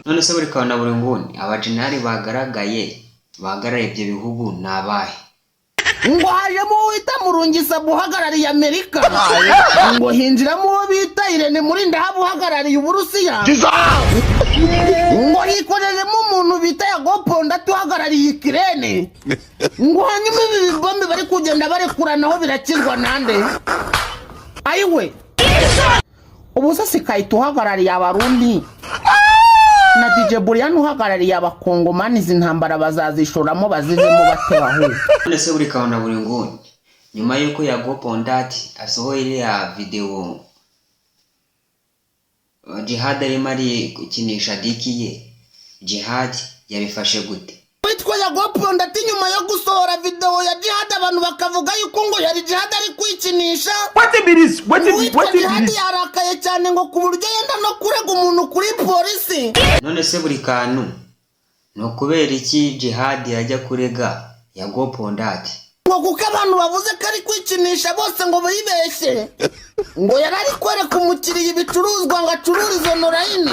None se buri kantu na buri nguni, abajenerali bagaragaye bahagarariye ibyo bihugu ni abahe? Ngo hajemo uwo bita Murungisabu uhagarariye Amerika, ngo hinjiramo uwo bita Irene Murindahabu uhagarariye Uburusiya, ngo hikoreremo umuntu bita Yago Pondati uhagarariye Ikirene. Ngo hanyuma ibi bibombe bari kugenda barekuranaho birakirwa nande? Ayiwe, ubu se Sikahita uhagarariye Abarundi na DJ Buriyani uhagarariye Abakongomani, izi ntambara bazazishoramo bazivemo bate bahu? None se buri kantu na buri nguni, nyuma y'uko Yago Pondati asohoye iriya videwo Jihad arimo ari gukinisha dick ye, Jihad yabifashe gute? Witwa Yago Pondati nyuma yo gusohora videwo ya Jihad, abantu bakavuga yuko ngo yari Jihad ari kwikinisha. Wetin be this? Wetin be Uwitwa wetin be Jihad this? yarakaye cyane ngo ku buryo yenda no kurega umuntu kuri polisi. None se buri kantu, ni ukubera iki Jihad yajya kurega Yago Pondati? Ngo kuko abantu bavuze ko ari kwikinisha bose ngo bibeshye, ngo yari ari kwereka umukiriya ibicuruzwa ngo acururize online.